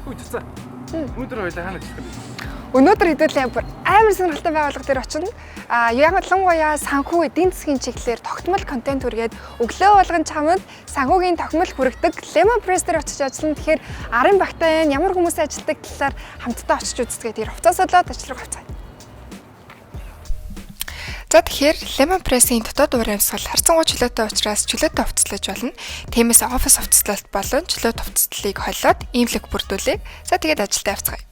Хүү цацаа. Өнөөдөр хоёлаа хаана ажиллах юм бэ? Өнөөдөр хэдүүлээ бүр амар сонирхолтой байгууллага дээр очино. А ялангуяа санхүү эдийн засгийн чиглэлээр тогтмол контент хүргээд өглөө болгон чамд санхүүгийн тохимол хүргэдэг Lemon Press дээр очиж ажиллана. Тэгэхээр арын багтай байна, ямар хүмүүс ажилладаг талаар хамтдаа очиж үзцгээе. Тэр хувцас болоод ажил руу явцгаая. За, тэгэхээр Lemon Press-ийн дотоод уур амьсгал харьцангуй чөлөөтэй учраас чөлөөтэй хувцаслаж болно. Тиймээс офис хувцаслалт болон чөлөөт хувцаслалыг холиод ийм look бүрдүүлье. За, тэгээд ажилдаа явцгаая.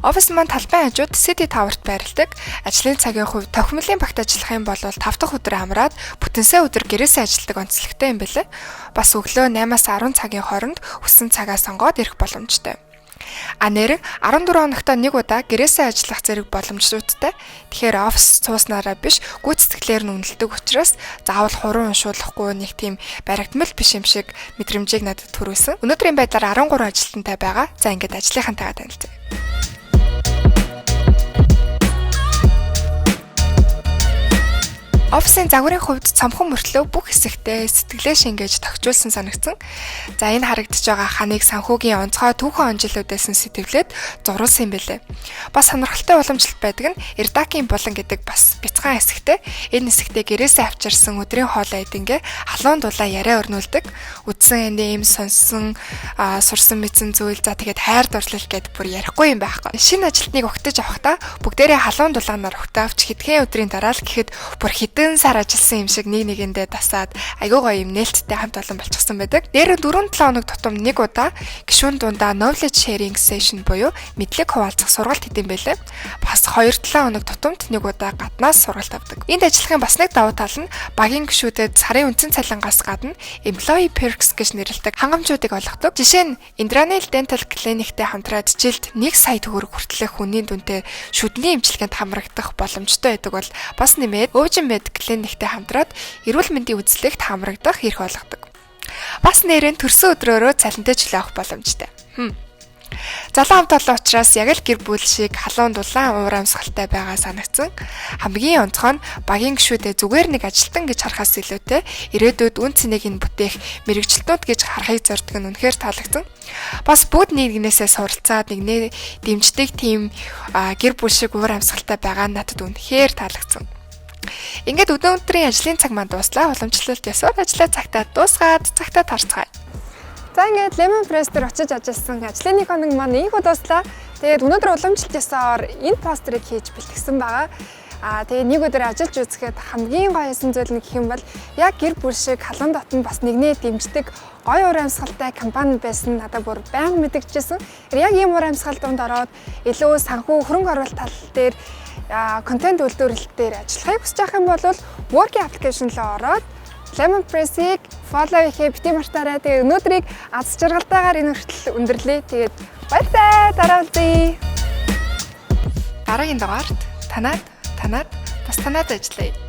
Офис маань талбайн хажууд City Tower-т байрладаг. Ажлын цагийн хувьд тохимолын багт ажиллах юм бол 5 дахь өдөр амраад бүтэнсээ өдөр гэрээсээ ажилладаг онцлогтой юм билээ. Бас өглөө 8-аас 10 цагийн хооронд хүссэн цагаа сонгоод ирэх боломжтой. А нээрээ 14 хоногт нэг удаа гэрээсээ ажиллах зэрэг боломжтой. Тэгэхээр офис сууснараа биш, гүйцэтгэлээр нь үнэлдэг учраас заавал хуран уншуулахгүй, нэг тийм баригдмал биш юм шиг мэдрэмжийг надад төрүүлсэн. Өнөөдрийн байдлаар 13 ажилтнтай байгаа. За, ингээд ажлынхантайгаа танилцъя. Офисын загварын хувьд цомхон мөртлөө бүх хэсэгтээ сэтгэлээ шингээж тохижуулсан санагдсан. За, энэ харагдаж байгаа ханыг санхүүгийн онцгой түүхэн онжилуудаас нь сэтвлээд зурулсан юм билээ. Бас сонирхолтой уламжлалт байдаг нь Эрдакийн булан гэдэг бас бяцхан хэсэгтэй. Энэ хэсэгтээ гэрээсээ авчирсан өдрийн хоолоо идэнгээ халуун дулаан яриа өрнүүлдэг. Үдсэн энд юм сонссон, сурсан мэдсэн зүйл, за тэгээд хайр дурлал гээд бүр ярихгүй юм байхгүй. Шинэ ажилтныг угтаж авахдаа бүгдээрээ халуун дулаанаар угтаавч хэдхэн өдрийн дараа л гэхэд бүр хэдэн сар ажилласан юм шиг нэг нэгэндээ дасаад айгүй гоё юм нээлттэй хамт олон болчихсон байдаг. Дээр 4-7 хоног тутам нэг удаа гишүүн дундаа knowledge sharing session буюу мэдлэг хуваалцах сургалт хийдэм байлээ. Бас 2-7 хоног тутамд нэг удаа гаднаас сургалт авдаг. Энд ажиллахын бас нэг давуу тал нь багийн гишүүдэд сарын үндсэн цалингаас гадна employee perks гэж нэрлэдэг хангамжуудыг олгодог. Жишээ нь Indranil Dental Clinic-тэй хамтраад жилд 1 сая төгрөг хүртэлх үнийн дүнтэй шүдний эмчилгээнд хамрагдах боломжтой байдаг бол бас нэмээд Өвжин Med Clinic-тэй хамтраад эрүүл мэндийн үзлэгт хамрагдах эрх олгодог. Бас нээрээ төрсөн өдрөөрөө цалинтай чөлөө авах боломжтой. Залуу хамт олон учраас яг л гэр бүл шиг халуун дулаан уур амьсгалтай байгаа санагдсан. Хамгийн онцгой нь багийн гишүүдээ зүгээр нэг ажилтан гэж харахаас илүүтэй ирээдүйд үнэ цэнийг нь бүтээх мэргэжилтнүүд гэж харахыг зорддог нь үнэхээр таалагдсан. Бас бүгд нэгнээсээ суралцаад нэгнээ дэмждэг тийм гэр бүл шиг уур амьсгалтай байгаа нь надад үнэхээр таалагдсан. Ингээд өнөөдрийн ажлын цаг маань дууслаа. Уламжлалт ёсоор ажлаа цагтаа дуусгаад цагтаа тарцгаая. За, ингээд Lemon Press дээр очиж ажилласан ажлын нэг хоног маань ийнхүү дууслаа. Тэгээд өнөөдөр уламжлалт ёсоор энэ постерыг хийж бэлтгэсэн байгаа. Аа, тэгээ нэг өдөр ажиллаж үзэхэд хамгийн гоё байсан зүйл нь гэх юм бол яг гэр бүл шиг халуун дотн бас нэгнээ дэмждэг гоё уур амьсгалтай компани байсан надад бүр байнга мэдэгдэжсэн. Яг ийм уур амьсгал дунд ороод илүү санхүү, хөрөнгө оруулалт тал дээр, контент үйлдвэрлэлт дээр ажиллахыг хүсэж байх юм бол Working application руу ороод Lemon Press-ийг follow хийхээ битгий мартаарай. Тэгээ өнөөдрийг аз жаргалтайгаар энэ хүртэл өндөрлөе. Тэгээд баярлалаа. Дараа уулзъя. Дараагийн дугаарт танаад, танаад, бас танаад ажиллая.